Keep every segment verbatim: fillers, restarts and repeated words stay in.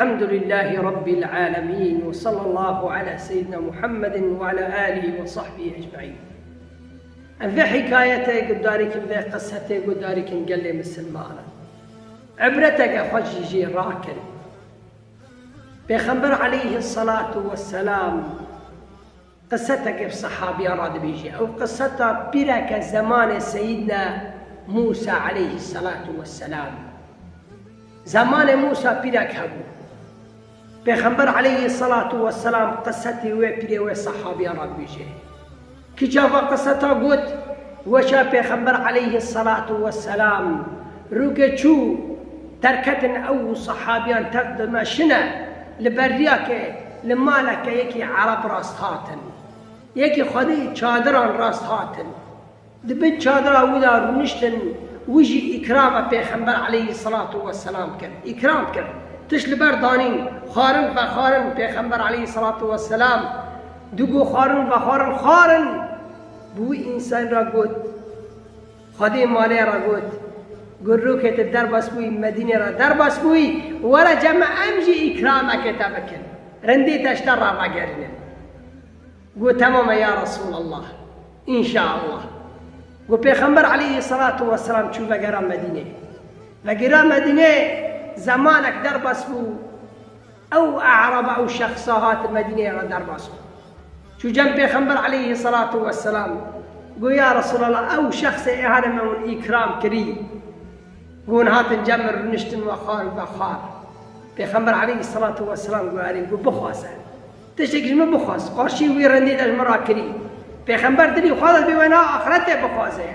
الحمد لله رب العالمين، وصلى الله على سيدنا محمد وعلى آله وصحبه أجمعين. Em vê hikayetê guhdarî kin, vê qisetê guhdarî kin gelê misilmanan. Ibreteke xwe jî jê rakin. Pêxember aleyhisselatu vesselam qiseteke bi sehabiyan re dibêje. Ew qiseta pîreke zemanê Seyîdna Mûsa aleyhisselatu vesselam. Zemanê Mûsa pîrek hebû. Pêxember aleyhisselatu vesselam qisetê wê pîrê wê sehabiyan re dibêje. Kî çawa qiseta got, weşa Pêxember aleyhisselatu vesselam rûke çû, derketin ew û sehabiyan tev dimeşine, li beriyake, li maleke yekî Ereb rast hatin. Yekî xwedî çadiran rast hatin. Di bin çadira wî de rûniştin, wî jî îkrama Pêxember aleyhisselatu vesselam kir. Îkram kir. Tişt li ber danîn, xwarin vexwarin Pêxember aleyhisselatu vesselam. Digo xwarin vexwarin xwarin. Bi wî însan re got, xwedê malê re got, got, rûkê te derbas bûyî, Medînê re derbas bûyî, were cem me, em jî îkrameke te bikin. Rindî te ji te re vegerînin. Got, temam e ya Resulallah. Înşaallah. Got, Pêxember aleyhisselatu vesselam çû vegera Medînê. Vegera Medînê, zemanek derbas bû. Ew E'raba, ew şexsa hat Medînê re derbas bû. Çû cem Pêxember aleyhisselatu vesselam. Got, ya Resulallah, ew şexsê ê hane me hûn îkram kirî. Got, hûn hatin cem min rûniştin, wexwar, wexwar. Pêxember aleyhisselatu vesselam got, erê, got, bixwaze. Tiştek ji min bixwaz. Qarşî wî rindî te ji min re kirî. Pêxember dilî xwe de dibê we na axretê bixwaze.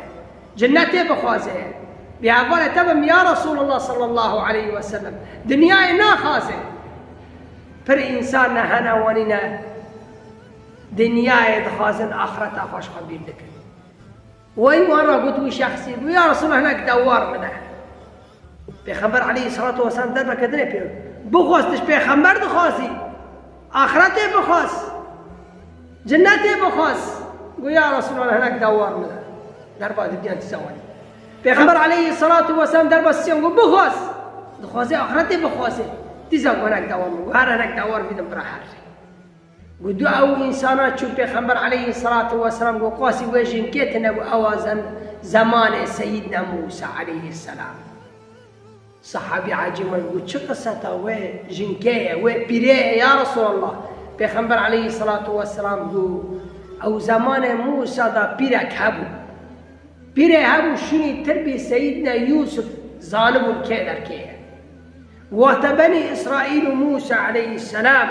Cinnetê bixwaze. Bi hevalê te bim ya Resulallah sallallahu aleyhi ve sellem. Dinyayê naxwaze. Pir însan ne hene wanî ne. Dinyayê dixwazin, axreta xwe ji xwe bîr dikin. Wey wan re got wî şexsî, got, ya Resulallah, hinek dewar min e. Pêxember aleyhisselatu vesselam derbeke dinê pê. Bixwaz, tu ji pêxember dixwazî. Axretê bixwaz. Cinnetê bixwaz. Got, ya Resulallah, hinek dewar min e. Derba didiyan dîsa wanî. Pêxember aleyhisselatu vesselam derba sisiyan got, bixwaz. Dixwazê axretê bixwazê. Dîsa got, hinek dewar min. Got, her hinek dewar bidin bira her. Got, du ew însana çû Pêxember aleyhisselatu vesselam got, qasî wê jinkê tine bû, ewa zem-, zemanê Seyîdna Mûsa aleyhisselam. Sahabî ecêb bûn, got, çi qiseta wê jinkê ye, wê pîrê ye ya Resulallah? Pêxember aleyhisselatu vesselam got, ew zemanê Mûsa da pîrek hebû. Pîrê hebû şûnî tirbî Seyîdna Yûsif zanibûn kê derkê ye. Wexta Benî Îsraîl û Mûsa aleyhisselam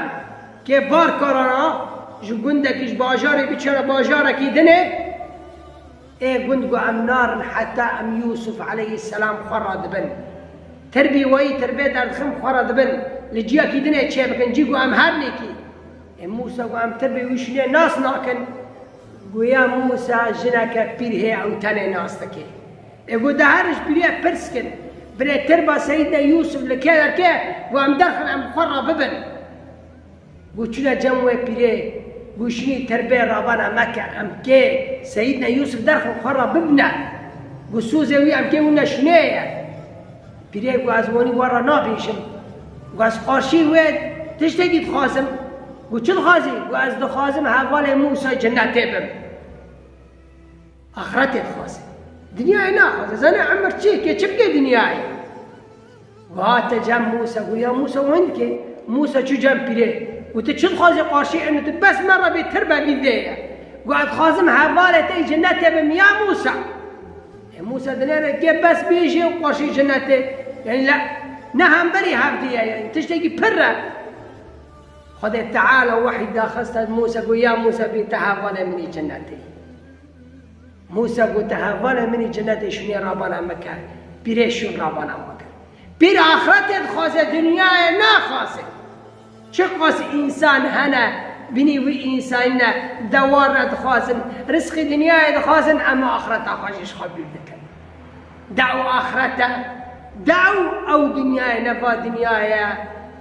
kê bar karana ji gundekî, ji bajarê biçere bajarekî dinê, ê gund got, em narin heta em Yûsif aleyhisselam xwe re dibin. Tirbî weyî tirbê derdixin xwe re dibin. Li ciyekî dinê çêbikin, cî got, em her nêkî. Ê Mûsa got, em tirbê wî şûnê nas nakin. Got, ya Mûsa, jineke pîr heye ew tenê nas dike. Ê got, de her ji pîrê pirs kin. Birê tirba Seyîdna Yûsif li kê derke, got, em derxin em xwe re bibin. Got, çûne cem wê pîrê, got, şûnî tirbê rabana Mekke, em kê Seyîdna Yûsif derxin xwe re bibine. Got, sozê wî em kê wîne şûnê ye. Pîrê got, ez wanî we re nabêjim. Got, ez qarşî wê tiştekî dixwazim. Got, çi dixwazî? Got, ez dixwazim hevalê Mûsa cennetê bim. Axretê dixwaze. Dinyayê naxwaze. Zanê emir çi? Kê çi bike dinyayê? Got, hate cem Mûsa. Got, ya Mûsa, wendikê. Mûsa çû cem pîrê. Got, tu çi dixwazî qarşî em tu bes me re bê tirbe vî vê ye. Got, ez dixwazim hevalê te yî cennetê bim ya Mûsa. Ê Mûsa dinêre kê bes bêjê û qarşî cennetê. Yani la, ne hemberî hevdî ye, yani tiştekî pir e. Xwedê Teala wehî daxiste Mûsa, got, ya Mûsa, bî te hevalê min î cennetê. Mûsa got, te hevalê min î cennetê, şûnê rabana min ke. Pîrê şûn rabana min kir. Pîr axretê dixwaze, dinyayê naxwaze. Çiqas însan hene, binî wî însanî ne, dewar re dixwazin, rizqî dinyayê dixwazin, ema axreta xwe jî ji xwe bîr dikin. Dew axret e, dew ew dinyayê ne va dinyayê ye.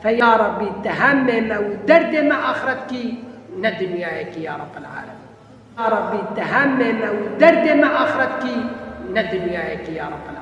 Fe ya Rabbî, te hemê me û derdê me axret kî, ne dinyayekî ya Rabbel Alemin. Ya Rabbî, te hemê me û derdê me axret kî, ne dinyayekî ya Rabbel